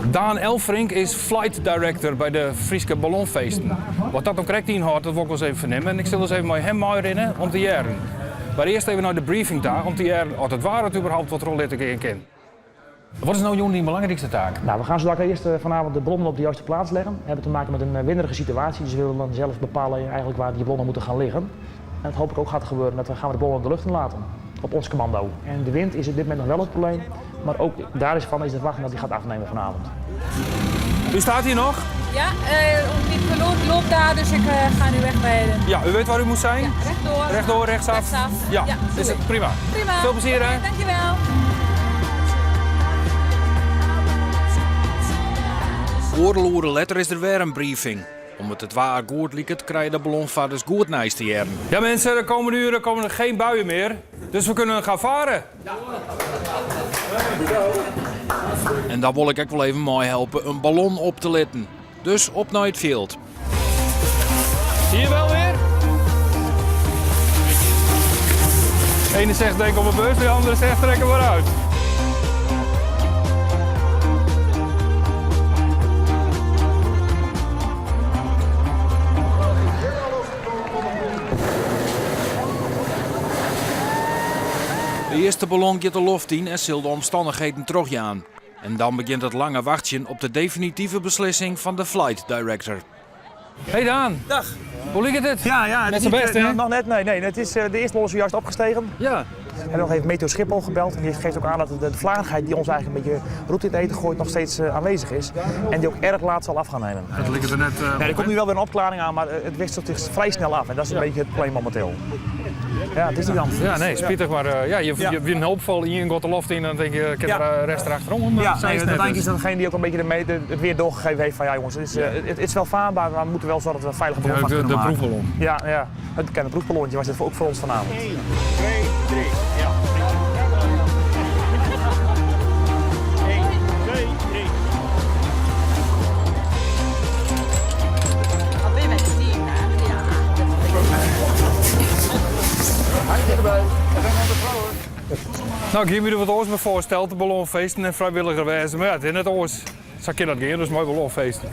Daan Elfrink is flight director by de Fryske Ballonfeesten. Wat dat no krekt ynhâldt, dat wol ik wolris even fernimme en ik sil dus even mei him meirinne om te hearren. Mar earst even nei de briefing ta om te hearren oft it waar it überhaupt wat trochlitte gean kin. Wat is no jûn dyn belangrykste taak? Nou, we gaan zo dadelijk eerst vanavond de ballonnen op de juiste plaats leggen. We hebben te maken met een winderige situatie, dus we willen dan zelf bepalen eigenlijk waar die ballonnen moeten gaan liggen. En dat hoop ik ook gaat gebeuren, dat we gaan we de ballonnen de lucht in laten. Op ons commando. En de wind is op dit moment nog wel het probleem, maar ook daar is van is de verwachting dat die gaat afnemen vanavond. U staat hier nog? Ja, mijn piloot loopt daar, dus ik ga nu wegrijden. Ja, u weet waar u moet zijn? Ja, rechtdoor. Rechtdoor, rechtsaf? Rechtsaf. Ja, Ja, is doe het prima. Prima. Veel plezier, hè? Oké, dankjewel. Oardel oere letter is der wer in briefing. Om't it waar goed liket, krije de ballonfarders goed nijs te hearren. Ja mensen, de komende uren komen er geen buien meer, dus we kunnen gaan varen. En dan wol ik ek wol even meihelpe in ballon op te litten. Dus op nei it fjild. Hier wel weer? De ene zegt denk op een bus, de andere zegt trek hem maar uit. De earste ballon giet de loft yn en sil de omstannichheden trochjaan. En dan begjint it lange wachtsjen op de definitive beslissing fan de flight director. Hey Daan. Dag. Hoe liket it? Ja, ja, het Net is zo niet, best, hè? Nog net, nee, nee. Het is, de eerste ballon is zojuist opgestegen. Ja. We hebben nog even Meteo Schiphol gebeld en die geeft ook aan dat de vlagigheid die ons eigenlijk een beetje roet in het eten gooit nog steeds aanwezig is. En die ook erg laat zal af gaan nemen. Dat ligt er net, Nee, er komt nu wel weer een opklaring aan, maar het wisselt zich vrij snel af en dat is een beetje het probleem momenteel. Ja, het is niet anders. Ja, nee, spitich, maar ja, je wint een hoopvol in je gaat de loft in en dan denk je, ik heb er rest erachterom. Maar Ja, zij nee, is net uiteindelijk dus. is dat degene die ook een beetje het weer doorgegeven heeft van ja jongens, het is wel vaarbaar, maar we moeten wel zorgen dat we een veilige ballon Ja, van kunnen de maken. proefballon. Ja, ja, het bekende proefballonnetje was dit ook voor ons vanavond. 1, 2, 3. Ja. 1, 2, 3. Nou, ik hie my der wat oars by foarsteld, de ballonfeesten en frijwilliger wêze. Mar ja, it is net oars. Sa kin dat gean, dus mei ballonfeesten.